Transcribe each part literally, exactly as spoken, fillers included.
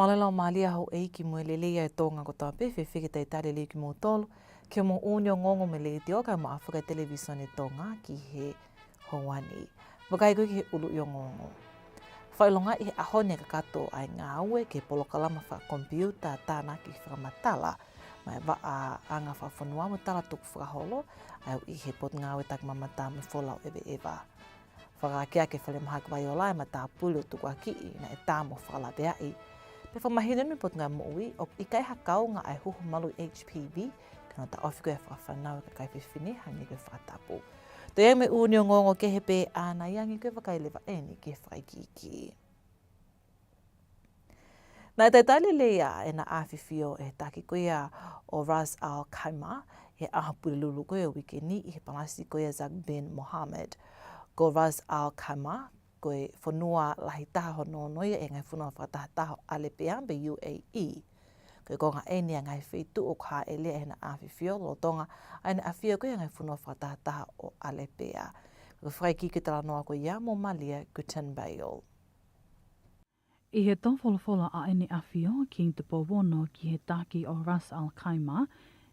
Mālō e laumālie houʻeiki mo e lelei ʻa e Tonga kotoa pē, fēfē ke talitali lelei kimoutolu ki hoʻomou ʻū ongoongo mei he Letiō kae ʻumaʻā foki e Televīsone Tonga ki he houa ni. Vakai ko ē ki he ʻuluʻi ongoongo. Fakaʻilongaʻi he ʻaho ni ʻe kakato ʻa e ngāue ki he polokalama fakakomipiuta tānaki fakamatala maʻá e Vaʻa ʻAnga Fakafonua mo e Talatukufakaholo, ʻa ia ʻoku ʻi he Potungāue Takimamata mo e Folau ʻEveʻeva. Fakaakeake ʻe he Falemahaki Vaiola e matāpule ʻo tukuakiʻi naʻe tā mo fakalaveaʻi, pea fakamahino ʻe he Potungāue Moʻui ʻoku ʻikai ha kaunga ʻa e huhu malu ʻi he H P V, ka ko hono taʻofi ko ia e fakafānau ʻa e kakai fefine hangē ko e fakatapu. Toe ʻi ai mo e ʻū ongoongo kehe pē ʻanai, hangē ko e vakai leva eni ki he fakaikiiki. Naʻe talitali lelei ʻa ʻEne ʻAfio ʻa e taki ko ia ʻo Ras Al Khaimah, he ʻaho Pulelulu ko ia ʻo e uike ni ʻi he palasi ko ia Zayed bin Mohammed. Ko Ras Al Khaimah, ko e fonua lahi taha hono ono ia ʻi he ngaahi fonua fakatahataha ʻo ʻAlepea pe U A E. Ko e konga eni ʻa e ngaahi feituʻu ʻoku hāʻele ai ʻEne ʻAfio lolotonga ʻa ʻEne ʻAfio ko ia ʻi he ngaahi fonua fakatahataha ʻo ʻAlepea. Ko e fakaikiiki ʻo e talanoa ko ia mo Malia Guttenbeil. ʻI he tō folofola ʻa ʻEne ʻAfio King Tupou Ono ki he taki ʻo Ras Al Khaimah,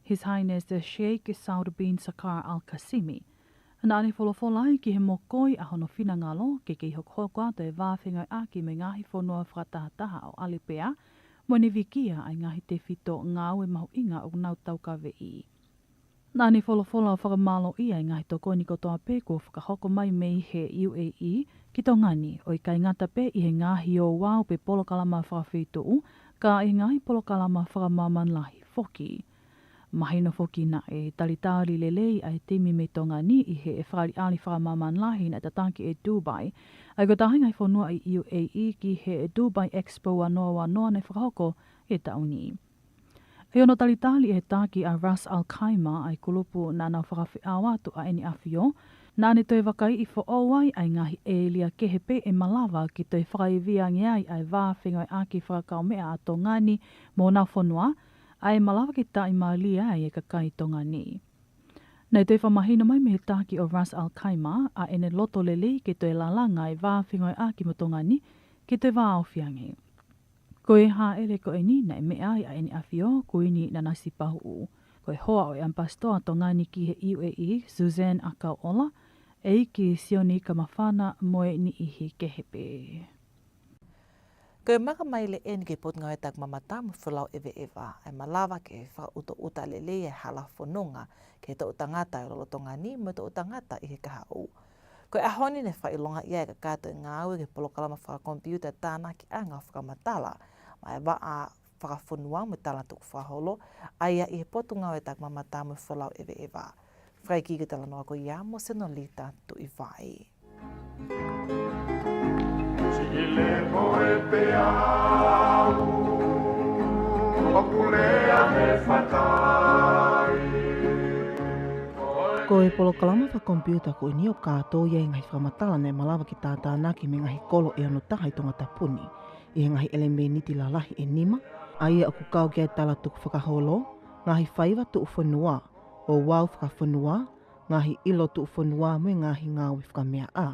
His Highness Sheikh Saud bin Sakhar Al Qasimi, naʻá ne folofola ai ki he mokoi ʻa hono finangalo ke kei hokohoko atu e vā fengāueʻaki mo e ngaahi fonua fakatahataha ʻo ʻAlepea, mo ne vikia ʻa e ngaahi tefito ngāue mahuʻinga ʻoku nau taukaveʻi. Naʻá ne folofola ʻo fakamālōʻia e ngaahi tokoni kotoa pē kuo fakahoko mai mei he U A E ki Tonga ni, ʻo ʻikai ngata pē ʻi he ngaahi ouau pe polokalama fakafeituʻu, ka ʻi he ngaahi polokalama fakamāmani lahi foki. Mahino foki naʻe talitali lelei ʻa e timi mei Tonga ni ʻi he fakaʻaliʻali fakamāmani lahi naʻe tataki ʻe Dubai, ʻa ia ko e taha e ngaahi fonua ʻi he U A E, ki he Dubai Expo ua noa ua noa naʻe fakahoko he taʻu ni. ʻI hono talitali ʻe he taki ʻa Ras Al Khaimah ʻa e kulupu naʻa nau fakafeʻao atu ʻa ʻEne ʻAfio, naʻá ne toe vakaiʻi foʻou ai ʻa e ngaahi ʻēlia kehe pē ʻe malava ke toe fakaivia ange ai ʻa e vā fengāueʻaki fakakaumeʻa ʻa Tonga ni mo honau fonua, ʻa ia ʻe malava ke taʻimālie ai e kakai Tonga ni. Naʻe toe fakamahino mai mei he taki ʻo Ras Al Khaimah ʻa ʻene loto lelei ke toe lalanga e vā fengāueʻaki mo Tonga ni ke toe vāofi ange. Ko e hāʻele ko eni naʻe meʻa ai ʻa ʻEne ʻAfio Kuini Nanasipauʻu, ko e hoa ʻo e ʻAmipasitoa ʻa Tonga ni ki he U A E, Suzanne ʻAkauʻola, ʻEiki Sione Kamafana mo e niʻihi kehe pē. Ko e makamai leva eni ki he Potungāue Takimamata mo e Folau ʻEveʻeva, ʻa e malava ke fakaʻutoʻuta lelei e hala fononga ki he toʻu tangata ʻi he lolotonga ni mo e toʻu tangata ʻi he kahaʻu. Ko e ʻaho ni naʻe fakaʻilongaʻi ai e kakato e ngāue ki he polokalama fakakomipiuta tānaki ʻanga fakamatala maʻá e Vaʻa Fakafonua mo e Talatukufakaholo, ʻa ia ʻi he Potungāue Takimamata mo e Folau ʻEveʻeva. Fakaikiiki ʻo e talanoa ko ia mo Senolita Tuʻivai. Siʻi lepo e peau, ʻoku lea he fatai. Ko e polokalama fakakomipiuta ko eni ʻoku kātoi ai e ngaahi fakamatala naʻe malava ke tātānaki mei he ngaahi kolo ʻe ono taha ʻi Tongatapu ni, ʻi he ngaahi ʻelemēniti lalahi ʻe nima, ʻa ia ʻoku kau ki ai e talatukufakaholo, ngaahi faiva tuʻufonua, ouau fakafonua, ngaahi ʻilo tuʻufonua mo e ngaahi ngāue fakameaʻa.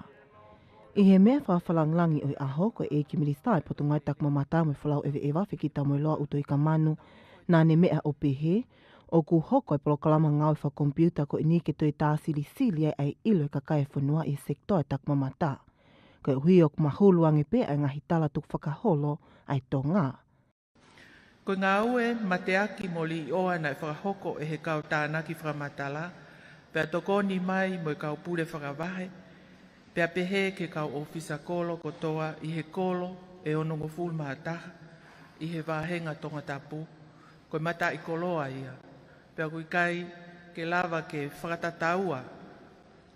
ʻI he meʻa fakalāngilangi ʻo e ʻaho, ko e ʻEiki Minisitā ʻo e Potungāue Takimamata mo e Folau ʻEveʻeva, Fekitamoeloa ʻUtoikamanu, naʻá ne meʻa ʻo pehē, ʻoku hoko e polokalama ngāue fakakomipiuta ko eni ke toe tāsilisili ai ʻa e ʻilo ʻa e kakai e fonua ʻi he sekitoa ʻo e takimamata, koeʻuhi ʻoku mahulu ange pē ʻa e ngaahi talatukufakaholo ʻa e Tonga. Ko e ngāue mateaki mo līʻoa naʻe fakahoko ʻe he kau tānaki fakamatala, pea tokoni mai mo e kau pule fakavahe, pea pehē ki he kau ʻōfisa kolo kotoa ʻi he kolo ʻe onongofulu mā taha ʻi he vāhenga Tongatapu, ko e mataʻikoloa ia, pea ʻoku ʻikai ke lava ke fakatataua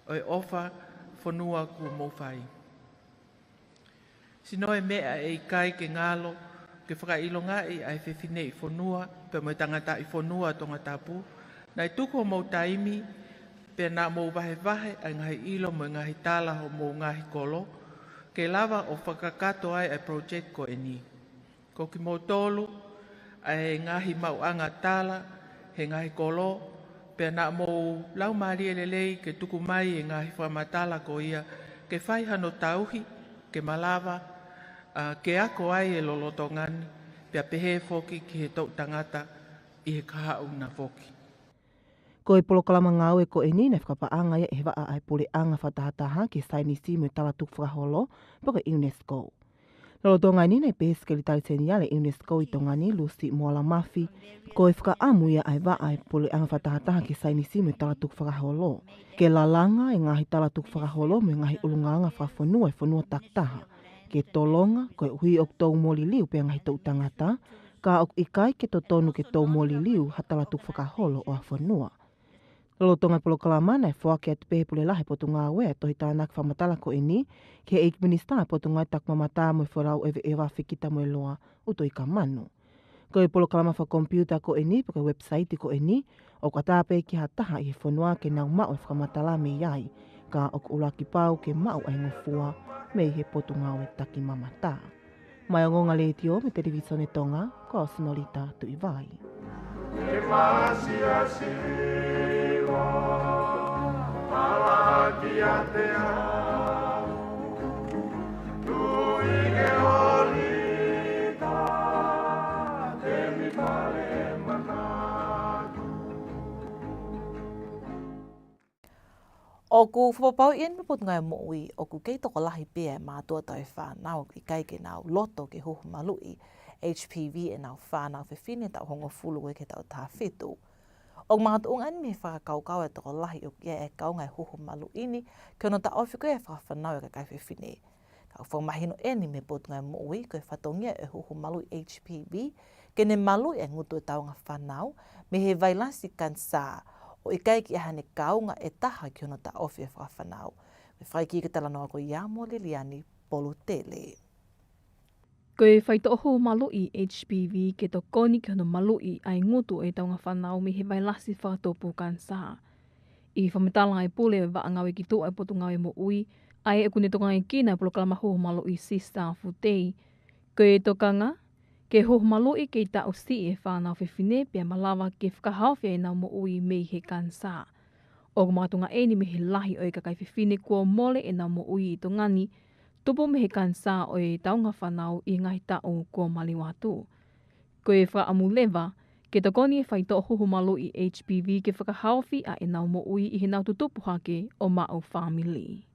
ʻa e ʻofa fonua kuo mou fai. Sino e meʻa ʻe ʻikai ke ngalo ke fakaʻilongaʻi ʻa e fefineʻi fonua pea mo e tangataʻi fonua ʻo Tongatapu, naʻe tuku homou taimi, pea naʻa mou vahevahe ʻa e ngaahi ʻilo mo e ngaahi tala homou ngaahi kolo, ke lava ʻo fakakakato ai ʻa e project ko eni. Ko kimoutolu ʻa e ngaahi maʻuʻanga tala he ngaahi kolo, pea naʻa mou laumālie lelei ke tuku mai e ngaahi fakamatala ko ia, ke fai hano tauhi, ke malava, ʻa, ke ako ai e lolotonga ni, Pea pehē foki ki he toʻu tangata ʻi he kahaʻu na foki. Ko e polokalama ngāue ko eni naʻe fakapaʻanga ia ʻe he vaʻa ʻa e puleʻanga fakatahataha ki he saienisi mo e talatukufakaholo, pe ko e UNESCO. Lolotonga eni naʻe pehē ʻe he Sekelitali Seniale ʻo e UNESCO ʻi Tonga ni, Lucy Moala Mafi, ko e fakaʻamu ia ʻa e vaʻa ʻa e puleʻanga fakatahataha ki he saienisi mo e talatukufakaholo ke lalanga e ngaahi talatukufakaholo mo e ngaahi ʻulungaanga fakafonua ʻa e fonua takitaha ke tolonga, koeʻuhi ʻoku tau moliliu pē ʻa e ngaahi toʻu tangata, ka ʻoku ʻikai ke totonu ke tau moliliu ha talatukufakaholo ʻo ha fonua. Lolotonga e polokalama naʻe foaki atu pē ʻe he Pule Lahi ʻo e Potungāue ʻa e tohi tānaki fakamatala ko eni ki he ʻEiki Minisitā ʻo e Potungāue Taku Mamata mo e Folau ʻEveʻeva, Fekitamoeloa ʻUtoikamanu. Ko e polokalama fakakomipiuta ko eni, pe ko e website ko eni, ʻoku ʻatā pē ki ha taha ʻi he fonua ke nau maʻu e fakamatala mei ai, ka ʻoku ʻuluaki pau ke maʻu ʻa e ngofua mei he Potungāue Taki Mamata. Mei he Ongoongo Letiō mo e Televīsone Tonga, ko au Sinolita Tuʻivai. ʻOku fakapapauʻi eni mei he Potungāue Moʻui ʻoku kei tokolahi pē ʻa e mātuʻa tauhi fānau ʻoku ʻikai ke nau loto ke huhu maluʻi H P V ʻenau fānau fefine taʻu hongofulu ki he taʻu taha fitu. ʻOku makatuʻunga eni mei he fakakaukau ʻa e tokolahi ʻoku ʻi ai e kaunga ʻo e huhu maluʻi ni ki hono taʻofi ko ia ʻa e fakafanau ʻa e kakai fefine. Ka ʻoku fakamahino eni mei he Potungāue Moʻui ko e fatongia ʻo e huhu maluʻi H P V ke ne maluʻi e ngutu ʻo e taunga fānau mei he vailasi kanisā, ʻo ʻikai ke ʻi ai haʻane kaunga ʻe taha ki hono taʻofi ʻa e fakafanau. Mo e fakaikiiki ʻo e talanoa ko ia mo Liliani Polutele. Ko e faitoʻo huhu maluʻi H P V ke tokoni ki hono maluʻi ʻa e ngutu ʻo e taunga fānau mei he vailasi fakatupu kanisā. ʻI he fakamatala ʻa e pule ʻo e vaʻa ngāue ki tuʻa ʻo e Potungāue Moʻui, ʻa ia ʻoku ne tokangaʻi ʻa e polokalama huhu maluʻi Sister Futi, ko e tokanga ke huhu maluʻi kei taʻu siʻi e fānau fefine pea malava ke fakahaofi ʻenau moʻui mei he kanisā. ʻOku makatuʻunga eni mei he lahi ʻo e kakai fefine kuo mole ʻenau moʻui ʻi Tonga ni, tupu mei he kanisā ʻo e taunga fānau ʻi he ngaahi taʻu kuo maliu atu. Ko e fakaʻamu leva ke tokoni e faitoʻo huhu maluʻi H P V ke fakahaofi ʻa ʻenau moʻui ʻi heʻenau tutupu hake ʻo maʻu fāmili.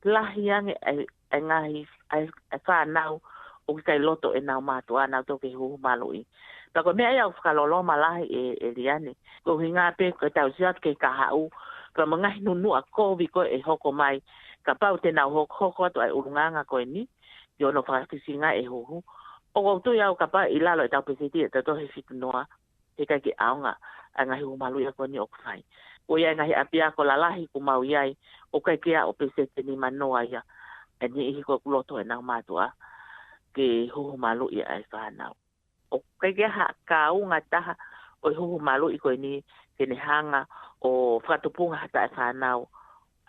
Lahi ange ʻa e, ʻa e ngaahi, ʻa e, ʻa e fānau ʻoku ʻikai loto ʻenau mātuʻa naʻa nau toki huhu maluʻi. Pea ko e meʻa ia ʻoku fakaloloma lahi ʻe, ʻe Liane. Ko e ʻuhinga pē ko e tau sio atu ki he kahaʻu, pea mo e ngaahi nunuʻa kovi ko ē ʻe hoko mai, kapau te nau hokohoko atu ʻa e ʻulungaanga ko eni ki hono fakafisingaʻi e huhu. ʻOku ou tui au kapau ʻe ʻi lalo ʻetau peseti ʻe tautolu he fitu noa, heʻikai ke ʻaonga ʻa e ngaahi huhu maluʻi ko eni ʻoku fai. Ko ia ʻa e ngaahi ʻapiako lalahi ʻoku mau ʻi ai, ʻoku ʻikai ke aʻu peseti ʻe nima noa ia ʻa e niʻihi ʻoku loto ʻenau mātuʻa ke huhu maluʻi ʻa e fānau. ʻOku ʻikai ke ʻi ai ha kaunga ʻe taha ʻo e huhu maluʻi ko eni ke ne hanga ʻo fakatupunga ha taʻefānau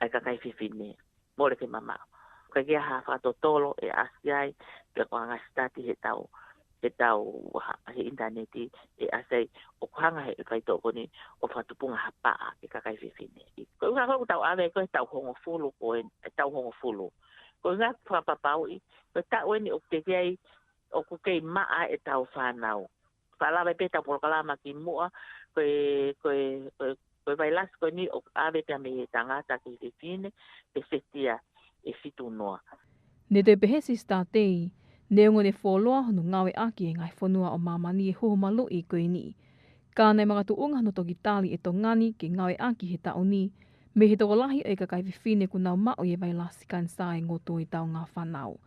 ʻa e kakai fefine. Mole ke mamaʻo. ʻOku ʻikai ke ʻi ai ha fakatotolo ʻe ʻasi ai, pea ko e anga e sitati heʻetau, heʻetau ha-, he ʻinitaneti ʻe ʻasi ai, ʻoku hanga ʻe he faitoʻo ko eni ʻo fakatupunga ha paʻa ʻa e kakai fefine. Ko e ʻuhinga ko ē ʻoku tau ʻave ko ē he taʻu hongofulu ko ē, he taʻu hongofulu. Ko e ʻuhinga fakapapauʻi, ko e taʻu eni ʻoku teʻeki ai, ʻoku kei maʻa ʻetau fānau. Fakalava pē ʻetau polokalama kimuʻa, ko e, ko e, ko e, ko e vailasi ko eni ʻoku ʻave pē ia mei he tangata ki he fefine, peseti ia ʻe fitu noa. Ne toe pehē ʻe Sister Tei, neongo ʻene fuoloa hono ngāueʻaki ʻi he ngaahi fonua ʻo māmani e huhu maluʻi ko eni, ka naʻe makatuʻunga hono toki tali ʻe Tonga ni ke ngāueʻaki he taʻu ni mei he tokolahi ʻo e kakai fefine ʻoku nau maʻu ʻi he vailasi kanisā e ngutu ʻo e taunga fānau.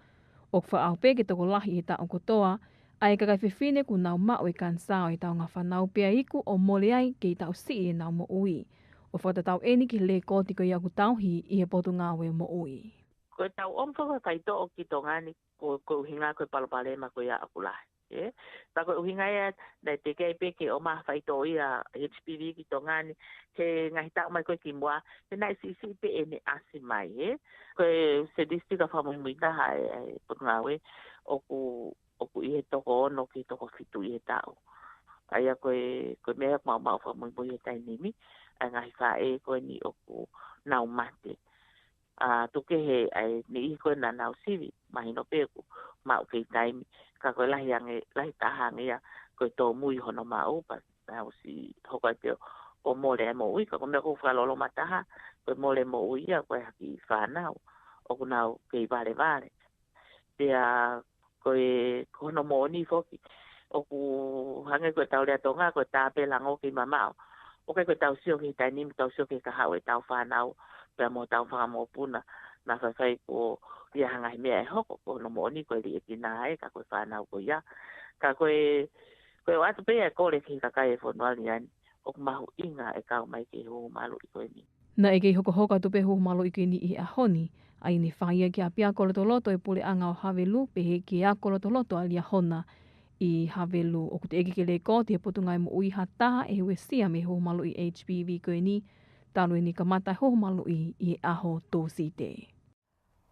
ʻOku fakaʻau pē ke tokolahi he taʻu kotoa ʻa e kakai fefine ʻoku nau maʻu e kanisā ʻo e taunga fānau pea iku ʻo mole ai kei taʻu siʻi ʻenau moʻui. ʻOku fakatatau eni ki he lēkooti ko ia ʻoku tauhi ʻe he Potungāue Moʻui. Ko ʻetau ʻomai e faitoʻo ki Tonga ni, ko, ko e ʻuhinga ko e palopalema ko ia ʻoku lahi, ē? Pea ko e ʻuhinga ia naʻe teʻeki ai pē ke ʻomai ha faitoʻo ia H P V ki Tonga ni he ngaahi taʻu mai ko ē kimuʻa, he naʻe siʻisiʻi pē ʻene ʻasi mai, ē? Ko e statistika fakamuimui taha ʻa e, ʻa e Potungāue, ʻoku, ʻoku ʻi he toko ono ki he toko fitu ʻi he taʻu. ʻA ia ko e, ko e meʻa ia ʻoku mau maʻu fakamuimui he taimi ni, ʻa e ngaahi faʻē ko eni ʻoku nau mate. ʻa, tuku kehe ʻa e niʻihi ko ē naʻa nau sivi, mahino pē ʻoku maʻu kei taimi. Ka ko e lahi ange, lahi taha ange ia ko e tōmui hono maʻu, pea naʻe ʻosi hoko atu ʻo mole e moʻui, ka ko e meʻa ʻoku fakaloloma taha, ko e mole moʻui ia ko e ha kiʻi fānau ʻoku nau kei valevale. Pea ko e, ko hono moʻoni foki, ʻoku hangē ko ʻetau lea Tonga, ko e tā pē lango kei mamaʻo. ʻOku ʻikai ko ʻetau sio ki he taimi, tau sio ki he kahaʻu ʻetau fānau, pea mo ʻetau fanga mokopuna, naʻa faifai ko ia ha ngaahi meʻa ʻe hoko, ko hono moʻoni ko e liʻekina ē, ka ko e fānau ko ia. Ka ko e, ko e ʻoatu pē ia e kole ki he kakai e fonua ni ʻoku mahuʻinga e kau mai ki he huhu maluʻi ko eni. Naʻe kei hokohoko atu pē huhu maluʻi ko eni ʻi he ʻaho ni, ʻa ia naʻe fai ia ki ʻapiako lotoloto e puleʻanga ʻo Havelu, pehē ki he ako lotoloto ʻa Liahona ʻi Havelu. ʻOku teʻeki ke lēkooti ʻe he Potungāue Moʻui ha taha ʻe uesia mei he huhu maluʻi H P V ko eni, talu ʻene kamata e huhu maluʻi ʻi he ʻaho Tūsite.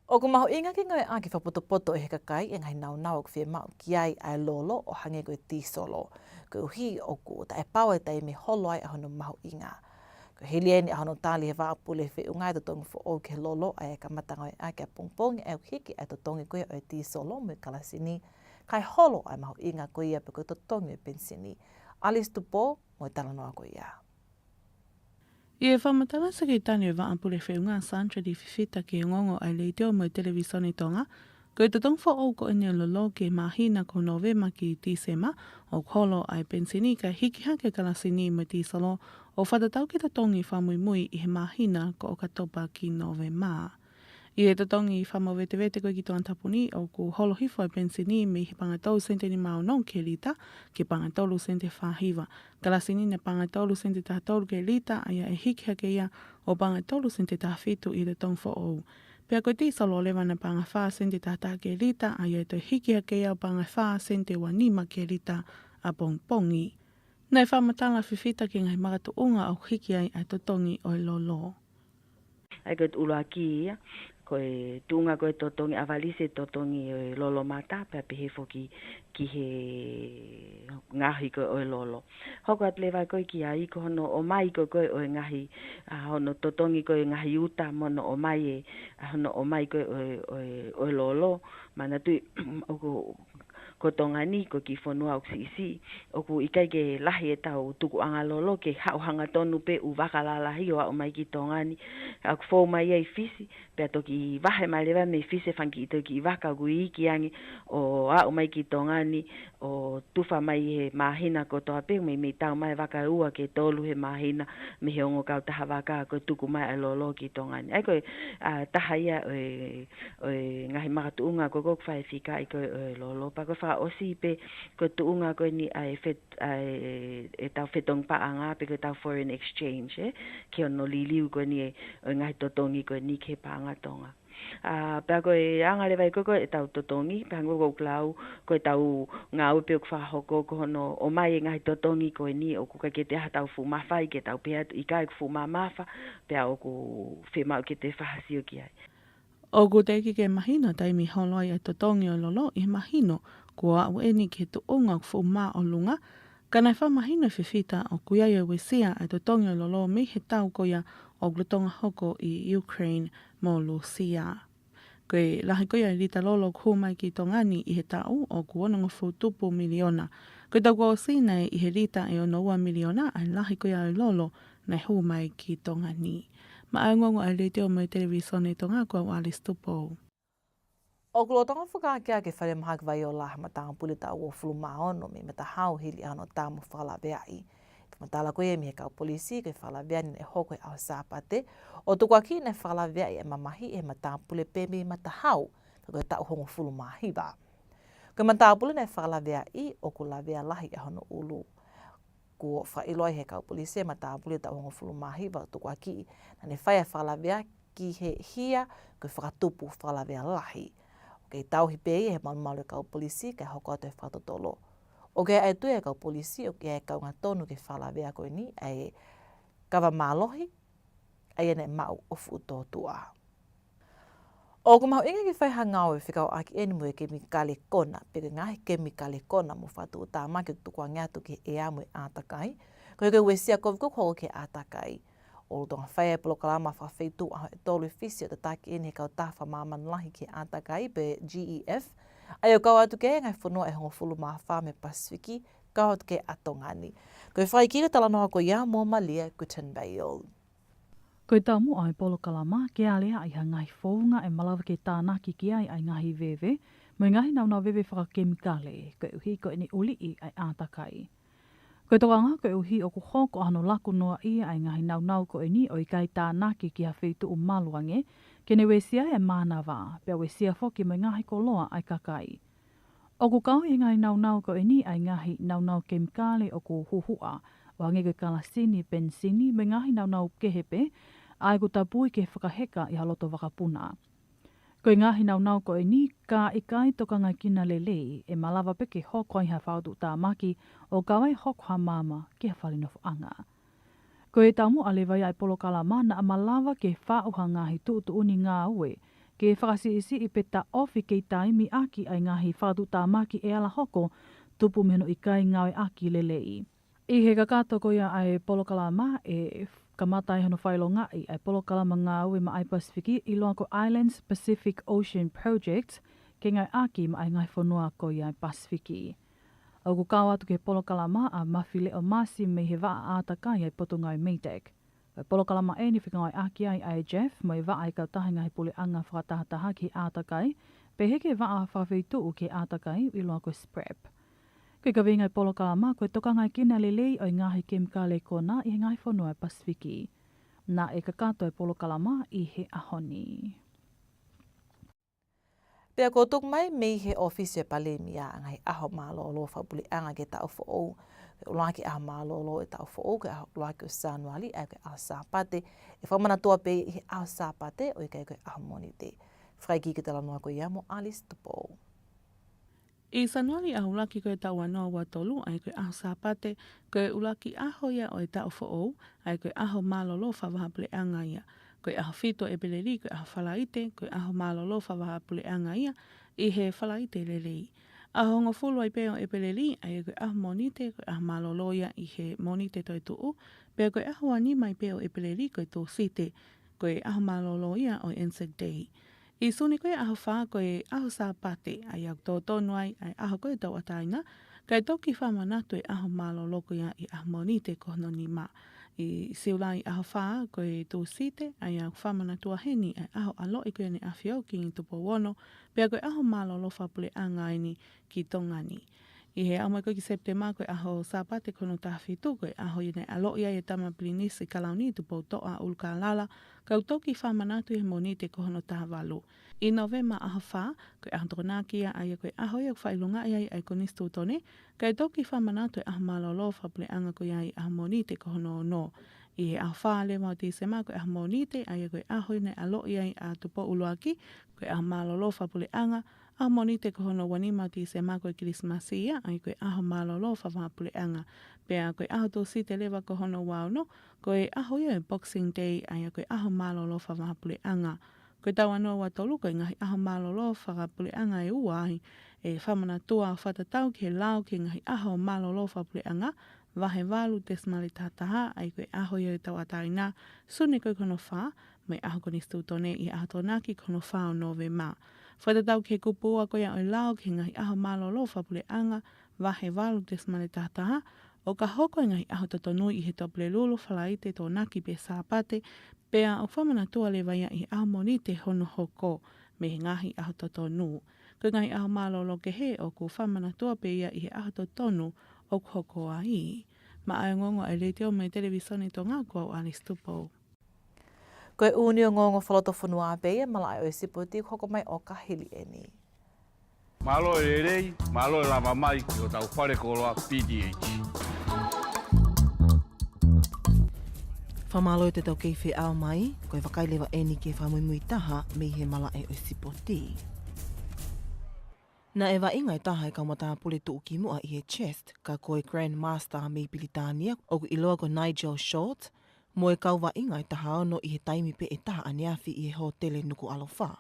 ʻOku mahuʻinga ke ngāueʻaki fakapotopoto ʻe he kakai e ngaahi naunau ʻoku fiemaʻu ki ai ʻa e lolo ʻo hangē ko e tīsolo, koeʻuhi ʻoku taʻepau e taimi ʻe holo ai ʻa hono mahuʻinga. Ko e hili eni ʻa hono tali ʻe he Vaʻa Pule Feʻunga e totongi foʻou ki he lolo, ʻa ia ʻe kamata ngāueʻaki ʻapongipongi, ʻa ia ʻoku hiki ʻa e totongi ko ia ʻo e tīsolo mo e kalasini, kae holo ʻa e mahuʻinga ko ia pē ko e totongi ʻo e penisini. Alice Tupou mo e talanoa ko ia. ʻI he fakamatala ʻa e Sekelitali ʻo e Vaʻa Pule Feʻunga, Sandra Lee Fifita, ki he ongoongo ʻa e Letiō mo e Televīsone Tonga, ko e totongi foʻou ko eni ʻo e lolo ki he māhina ko Nōvema ki Tīsema, ʻoku holo ai e penisini kae hiki hake e kalasini mo e tīsolo, ʻo fakatatau ki he totongi fakamuimui ʻi he māhina ko ʻOkatopa ki Nōvema. ʻI he totongi fakamovetevete ko ē ki Tongatapu ni, ʻoku holo hifo e penisini mei he paʻanga ʻe tolu sēniti nima ono ki he lita, ki he paʻanga ʻe tolu sēniti fā hiva. Kalasini naʻe paʻanga ʻe tolu sēniti taha tolu ki he lita, ʻa ia ʻe hiki hake ia ʻo paʻanga ʻe tolu sēniti taha fitu ʻi he totongi foʻou. Pea ko e tīsolo leva naʻe paʻanga ʻe fā sēniti taha taha ki he lita, ʻa ia ʻe toe hiki hake ia ʻo paʻanga ʻe fā sēniti ua nima ki he lita ʻapongipongi. Naʻe fakamatala ʻa Fifita ki he ngaahi makatuʻunga ʻoku hiki ai ʻa e totongi ʻo e lolo. ʻA ia ko e ʻuluaki ia, ko e tuʻunga ko e totongi ʻavalisi e totongi ʻo e lolo mata, pea pehē foki ki he ngaohi ko ē ʻo e lolo. Hoko atu leva ko ē ki ai ko hono ʻomai ko ē ko ē ʻo e ngaahi, ʻa hono totongi ko ē ngaahi uta mo hono ʻomai e, ʻa hono ʻomai ko ē ʻo e, ʻo e, ʻo e lolo, manatuʻi ʻoku ko Tonga ni, ko e kiʻi fonua ʻoku siʻisiʻi, ʻoku ʻikai ke lahi ʻetau tukuʻanga lolo ke haʻu hangatonu pē ʻū vaka lalahi ʻo aʻu mai ki Tonga ni, ʻoku fou mai ai ʻi Fisi, pea toki vahe mai leva mei Fisi e fanga kiʻi toki vaka ʻoku iiki ange ʻo aʻu mai ki Tonga ni, ʻo tufa mai he māhina kotoa pē, mei, mei tau mai vaka ʻe ua ki he tolu he māhina, mei he ongo kautaha vaka ko e tuku mai ʻa e lolo ki Tonga ni. ʻA ia ko e, ʻa, taha ia ʻo e ʻo e ngaahi makatuʻunga ko ē ʻoku fai e fika ʻi ko ē ʻo e lolo, pea ko e fakaʻosi pē ko e tuʻunga ko eni ʻa e fet-, ʻa e, ʻetau fetongi paʻanga, pe ko ʻetau foreign exchange, ē, ki hono liliu ko eni ē, ʻo e ngaahi totongi ko eni ki he paʻanga Tonga. ʻA, pea ko e anga leva ia ko ē ʻetau totongi, pea hangē ko ʻeku lau, ko ʻetau ngāue pē ʻoku fakahoko, ko hono ʻomai e ngaahi totongi ko eni ʻoku ʻikai ke toe ʻi ai haʻatau fuʻu mafai ke tau pehē atu ʻikai, ʻoku fuʻu mamafa, pea ʻoku fiemaʻu ke toe fakasio ki ai. ʻOku teʻeki ke mahino e taimi ʻe holo ai e totongi ʻo e lolo ʻi he mahino kuo aʻu eni ki he tuʻunga ʻoku fuʻu māʻolunga, ka naʻe fakamahino ʻe Fifita ʻoku ʻi ai e uesia e totongi ʻo e lolo mei he tau ko ia ʻoku lolotonga hoko ʻi Ukraine mo Lūsia. Ko e lahi ko ia e lita lolo ʻoku hū mai ki Tonga ni ʻi he taʻu ʻoku onongofulu tupu miliona. Ko e taʻu kuo ʻosi naʻe ʻi he lita ʻe ono ua miliona ʻa e lahi ko ia e lolo naʻe hū mai ki Tonga ni. Maʻa e ongoongo ʻa e Letiō mo e Televīsone Tonga, ko au Alice Tupou. ʻOku lolotonga fakaakeake e Falemahaki Vaiola ha matāpule taʻu uofulu mā ono mei Matahau hili ʻa hono tā mo fakalaveaʻi. Fakamatala ko ia mei he kau polisi, ko e fakalavea ni naʻe hoko he ʻaho Sāpate, ʻo tukuakiʻi naʻe fakalaveaʻi e mamahi ʻe he matāpule pē mei Matahau, ka ko e taʻu hongofulu mā hiva. Ko e matāpule naʻe fakalaveaʻi ʻoku lavea lahi ʻa hono ʻulu. Kuo fakaʻilo ai ʻe he kau polisi e matāpule taʻu hongofulu mā hiva ʻo tukuakiʻi naʻa ne fai e fakalavea ki he hia ko e fakatupu fakalavea lahi. ʻOku kei tauhi pē ia ʻe he malumalu e kau polisi kae hoko atu e fakatotolo. ʻOku ʻi ai e tui ʻa e kau polisi ʻoku ʻi ai e kaunga tonu ki he fakalavea ko eni, ʻa e kava mālohi, ʻa ia naʻe maʻu ʻo fuʻu tōtuʻa. ʻOku mahuʻinga ke fai ha ngāue fekauʻaki eni mo e kemikale kona, pe ko e ngaahi kemikale kona mo fakatuʻutāmaki ʻoku tukuange atu ki he ʻea mo e ʻātakai, koeʻuhi ko e uesia kovi ʻoku hoko ki he ʻātakai. ʻOku lolotonga fai e polokalama fakafeituʻu ʻaho ʻe tolu ʻi Fisi ʻo tataki ʻeni ʻe he Kautaha Fakamāmani Lahi ki he ʻĀtakai pe G E F, ʻa ia ʻoku kau atu ki ai e ngaahi fonua ʻe hongofulu mā fā mei he Pasifiki, kau atu ki he ʻa Tonga ni. Ko e fakaʻikika e talanoa ko ia mo Malia Guttenbeil. Ko e taumuʻa e polokalama ke aleaʻi ha ngaahi founga ʻe malava ke tānaki ki ai ʻa e ngaahi veve mo e ngaahi naunau veve fakakemikale, koeʻuhi ko ʻene ʻuliʻi ʻa e ʻātakai. Ko e tokanga koeʻuhi ʻoku hoko ʻa hono laku noaʻia ʻa e ngaahi naunau ko ʻeni ʻo ʻikai tānaki ki ha feituʻu malu ange, ke ne uesia e mānava, pea uesia foki mo e ngaahi koloa ʻa e kakai. ʻOku kau ʻi he ngaahi naunau ko ʻeni ʻa e ngaahi naunau kemikale ʻoku huhuʻa, ʻo hangē ko e kalasini, penisini, mo e ngaahi naunau kehe pē, ʻa ia ʻoku tapui ke fakaheka ʻi ha loto vakapuna. Ko e ngaahi naunau ko ʻeni, ka ʻikai tokangaʻi kina lelei, ʻe malava pē ke hoko ai ha fakatuʻutāmaki ʻo kau ai ʻo hoko ha maama ki ha fale nofoʻanga. Ko e taumuʻa leva ia e polokalama naʻa malava ke faʻu ha ngaahi tuʻutuʻuni ngāue ke fakasiʻisiʻi pe taʻofi kei taimi ʻaki ʻa e ngaahi fakatuʻutāmaki ʻe ala hoko tupu mei hono ʻikai ngāueʻaki lelei. ʻI he kakato ko ia ʻa e polokalama, ʻe kamata ai hono fakaʻilongaʻi ʻa e polokalama ngāue maʻa e Pasifiki ʻiloa ko e Islands Pacific Ocean Project, ke ngāueʻaki maʻa e ngaahi fonua ko ia ʻa e Pasifiki. ʻOku kau atu ki he polokalama ʻa Mafileʻo Masi mei he vaʻa ʻātakai ʻa e Potungāue MEIDECC. Ko e polokalama ʻeni fengāueʻaki ai ʻa e Jeff mo e vaʻa ʻa e Kautaha Ngaahi Puleʻanga Fakatahataha ki he ʻĀtakai, pehē ki he vaʻa fakafeituʻu ki he ʻātakai ʻiloa ko e SPREP. Ko e kaveinga e polokalama, ko e tokangaʻi kina lelei ʻo e ngaahi kemikale kona ʻi he ngaahi fonua ʻo e Pasifiki. Naʻe kakato e polokalama ʻi he ʻaho ni. Pea kuo tuku mai mei he ʻŌfisi ʻo e Palēmia ʻa e ngaahi ʻaho mālōlō fakapuleʻanga ki he taʻu foʻou. Ko e ʻuluaki ʻaho mālōlō ʻo e taʻu foʻou, ko e ʻuluaki ʻo Sānuali, ʻa ia ko e ʻaho Sāpate, ʻe fakamanatua pē ʻi he ʻaho Sāpate, ʻo ʻikai ko e ʻaho Mōnite. Fakaʻikika e talanoa ko ia mo Alice Tupou. ʻI Sānuali ʻaho ʻuluaki ko e taʻu ua noa ua tolu, ʻa ia ko e ʻaho Sāpate, ko e ʻuluaki ʻaho ia ʻo e taʻu foʻou, ʻa ia ko e ʻaho mālōlō fakavahaʻapuleʻanga ia. Ko e ʻaho fitu ʻo ʻEpeleli, ko e ʻaho Falaite, ko e ʻaho mālōlō fakavahaʻapuleʻanga ia, ʻi he Falaite lelei. ʻAho hongofulu ai pē ʻo ʻEpeleli, ʻa ia ko e ʻaho Mōnite, ko e ʻaho mālōlō ia ʻi he Mōnite toetuʻu, pea ko e ʻaho ua nima ai pē ʻo ʻEpeleli, ko e Tūsite, ko e ʻaho mālōlō ia ʻo e Anzac Day. ʻI Sune ko ia ʻaho fā ko e ʻaho Sāpate, ʻa ia ʻoku totonu ai ʻa e ʻaho ko ia ʻo e tauʻatāina, kae toki fakamanatu e ʻaho mālōlō ko ia ʻi he ʻaho Mōnite ko hono nima. ʻI Siulai ʻaho fā ko e Tūsite, ʻa ia ʻoku fakamanatua heni ʻa e ʻaho ʻaloʻi ko ia ʻEne ʻAfio Kingi Tupou Ono, pea ko e ʻaho mālōlō fakapuleʻanga ʻeni ki Tonga ni. ʻI he ʻaho mai ko ia ki Sepitema ko e ʻaho Sāpate ko hono taha fitu, ko e ʻaho ia naʻe ʻaloʻi ai e Tama Pilinisi Kalauni Tupoutoʻa ʻUlukālala, kae toki fakamanatu ʻi he Mōnite ko hono taha valu. ʻI Nōvema ʻaho fā, ko e ʻaho Tokonaki ia, ʻa ia ko e ʻaho ia ʻoku fakaʻilongaʻi ai ʻa e Konisitūtone, kae toki fakamanatu e ʻaho mālōlō fakapuleʻanga ko ia ʻi he ʻaho Mōnite ko hono ono. ʻI he ʻaho fā leva ʻo Tīsema ko e ʻaho Mōnite, ʻa ia ko e ʻaho ia naʻe ʻaloʻi ai ʻa Tupou ʻUluaki, ko e ʻaho mālōlō fakapuleʻanga, ʻaho Mōnite ko hono ua nima ʻo Tīsema ko e Kilisimasi ia, ʻa ia ko e ʻaho mālōlō fakavahaʻapuleʻanga. Pea ko e ʻaho Tūsite leva ko hono ua ono, ko e ʻaho ia ʻo e Boxing Day, ʻa ia ko e ʻaho mālōlō fakavahaʻapuleʻanga. Ko e taʻu ua noa ua tolu ko e ngaahi ʻaho mālōlō fakapuleʻanga ʻe ua ai, ʻe fakamanatua ʻo fakatatau ki he lao ki he ngaahi ʻaho mālōlō fakapuleʻanga, vahe valu tesimale taha taha, ʻa ia ko e ʻaho ia ʻo e tauʻatāina, Sune ko ia ko hono fā, mo e ʻaho Konisitūtone ʻi he ʻaho Tokonaki ko hono fā ʻo Nōvema. Fakatatau ki he kupu ua ko ia ʻo e lao ki he ngaahi ʻaho mālōlō fakapuleʻanga, vahe valu tesimale taha taha, ʻo ka hoko e ngaahi ʻaho totonu ʻi he Tuʻapulelulu, Falaite, Tokonaki pe Sāpate, pea ʻoku fakamanatua leva ia ʻi he ʻaho Mōnite hono hoko mei he ngaahi ʻaho totonu. Ko e ngaahi ʻaho mālōlō kehe ʻoku fakamanatua pē ia ʻi he ʻaho totonu ʻoku hoko ai. Maʻa e ongoongo ʻa e Letiō mo e Televīsone Tonga, ko au Alice Tupou. Ko e ʻū ongoongo fakalotofonua pē ia, malaʻe ʻo e sipoti ʻoku hoko mai ʻo ka hili ʻeni. Mālō e lelei, mālō e lava mai ki hotau fale koloa P T H. Fakamālō ʻetau kei feʻao mai, ko e vakai leva ʻeni ki he fakamuimui taha mei he malaʻe ʻo e sipoti. Naʻe vaʻinga e taha e kau matāpule tuʻukimuʻa ʻi he chess, ka ko e Grandmaster mei Pilitānia, ʻoku ʻiloa ko Nigel Short, mo e kau vaʻinga e taha ono ʻi he taimi pē ʻe taha ʻaneafi ʻi he hōtele Nukuʻalofa.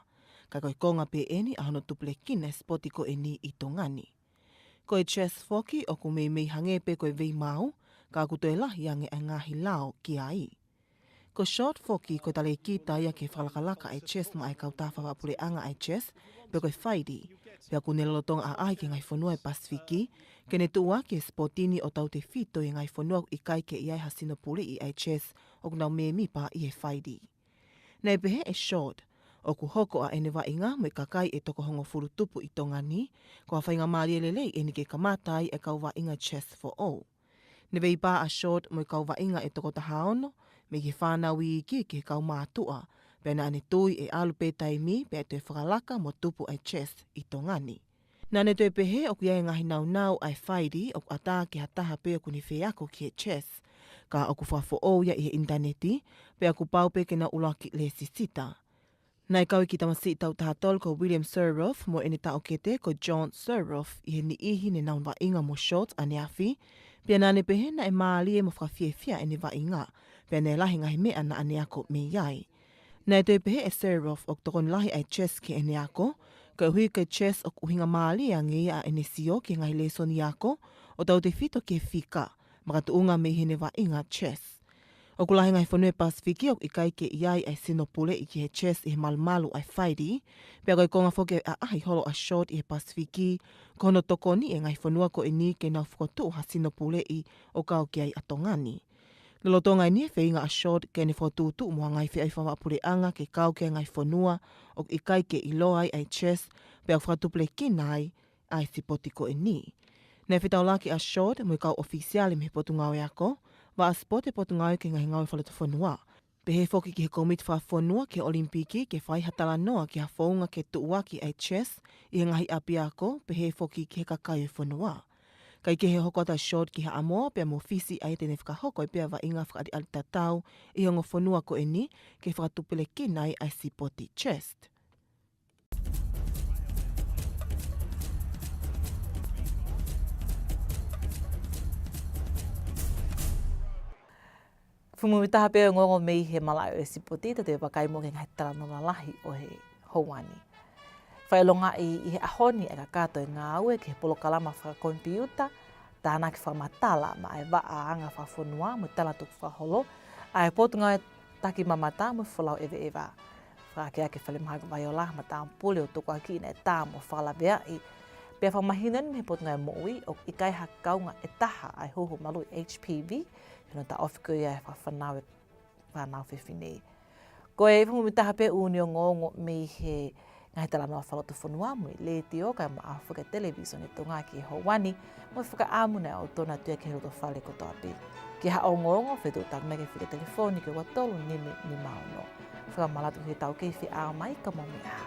Ka ko e konga pē ʻeni ʻa hono tupulekina e sipoti ko ʻeni ʻi Tonga ni. Ko e chess foki ʻoku meimei hangē pē ko e veimau, ka ʻoku toe lahi ange ʻa e ngaahi lao ki ai. Ko Short foki ko e talēkita ia ki he fakalakalaka ʻa e chess maʻa e kautaha fakapuleʻanga ʻa e chess, pe ko e faili. Pea ʻoku ne lolotonga ʻaʻahi ki he ngaahi fonua ʻo e Pasifiki, ke ne tuʻuaki e sipoti ni ʻo tautefito ʻi he ngaahi fonua ʻoku ʻikai ke ʻi ai ha sino puleʻi ʻa e chess ʻoku nau mēmipa ʻi he faili. Naʻe pehē ʻe Short, ʻoku hoko ʻa ʻene vaʻinga mo e kakai ʻe toko hongofulu tupu ʻi Tonga ni, ko ha faingamālie lelei ʻeni ke kamata ai e kau vaʻinga chess foʻou. Ne veipā ʻa Short mo e kau vaʻinga ʻe toko taha ono, mei he fānau iiki ki he kau mātuʻa, pea naʻa ne tui ʻe ʻalu pē taimi pea ʻe toe fakalaka mo tupu ʻa e chess ʻi Tonga ni. Naʻa ne toe pehē ʻoku ʻi ai e ngaahi naunau ʻa e faili ʻoku ʻatā ki ha taha pē ʻoku ne fie ako ki he chess, ka ʻoku fakafoʻou ia ʻi he ʻinitaneti, pea ʻoku pau pē ke nau ʻuluaki lēsisita. Naʻe kau e kiʻi tamasiʻi taʻu taha tolu ko William Suroff mo ʻene taʻokete ko John Suroff ʻi he niʻihi ne nau vaʻinga mo Short ʻaneafi, pea naʻa ne pehē naʻe mālie mo fakafiefia ʻene vaʻinga, pea naʻe lahi e ngaahi meʻa naʻa ne ako mei ai. Naʻe toe pehē ʻe Suroff ʻoku tokoni lahi ʻa e chess ki heʻene ako, koeʻuhi ko e chess ʻoku ʻuhinga mālie ange ia ʻa ʻene sio ki he ngaahi lēsoni ako, ʻo tautefito ki he fika, makatuʻunga mei heʻene vaʻinga chess. ʻOku lahi e ngaahi fonua ʻo e Pasifiki ʻoku ʻikai ke ʻi ai ʻa e sino puleʻi ki he chess ʻi he malumalu ʻa e faili, pea ko e konga foki ʻo e ʻaʻahi holo ʻa Short ʻi he Pasifiki, ko hono tokoniʻi e ngaahi fonua ko eni ke nau fokotuʻu ha sino puleʻi ʻo kau ki ai ʻa Tonga ni. Lolotonga eni e feinga ʻa Short ke ne fokotuʻutuʻu mo ha ngaahi feʻauhi fakapuleʻanga ke kau ki he ngaahi fonua ʻoku ʻikai ke ʻiloa ai ʻa e chess, pea ʻoku fakatupulekina ai ʻa e sipoti ko eni. Naʻe fetaulaki ʻa Short mo e kau ʻofisiale mei he Potungāue Ako, Vaʻa Sipoti ʻo e Potungāue ki he Ngaahi Ngāue Fakalotofonua, pehē foki ki he Kōmiti Fakafonua ki he ʻOlimipiki ke fai ha talanoa ki ha founga ke tuʻuaki ʻa e chess ʻi he ngaahi ʻapiako, pehē foki ki he kakai ʻo e fonua. Kae kehe, hoko atu ʻa Short ki Haʻamoa pea mo Fisi, ʻa ia te ne fakahoko ai pē ʻa e vaʻinga fakaʻaliʻali tatau ʻi he ongo fonua ko eni ke fakatupulekina ai ʻa e sipoti chess. Fungani taha pē ʻa e ongoongo mei he malaʻe ʻo e sipoti, ta te vakai muʻa ki he ngaahi talanoa lalahi ʻo e houa ni. Fakaʻilongaʻi ʻi he ʻaho ni ʻa e kakato ʻo e ngāue ki he polokalama fakakomipiuta, tānaki fakamatala maʻa e vaʻa anga fakafonua mo e talatuku fakaholo ʻa e Potungāue Takimamata mo e Folau ʻEveʻeva. Fakaakeake ʻe Falemahaki Vaiola ha matāpule ʻo tukuakiʻi naʻe tā mo fakalaveaʻi. Pea fakamahino eni mei he Potungāue Moʻui ʻoku ʻikai ha kaunga ʻe taha ʻa e huhu maluʻi H P V, ʻi hono taʻofi ko ia ʻe he fānau, fānau fefine. Ko e fungani taha pē ʻo e ongoongo mei he ngaahi talanoa fakalotofonua mo e letiō kae ʻumaʻā foki e televīsone Tonga ki he houa ni, mo e fakaʻamu naʻe ʻoatu atu ia ki he lotofale kotoa pē. Ki ha ongoongo, fetuʻutaki mai ki he fika telefoni ko e ua tolu nima nima ono. Fakamanatu ki heʻetau kei feʻao mai, ka mou meʻa ā.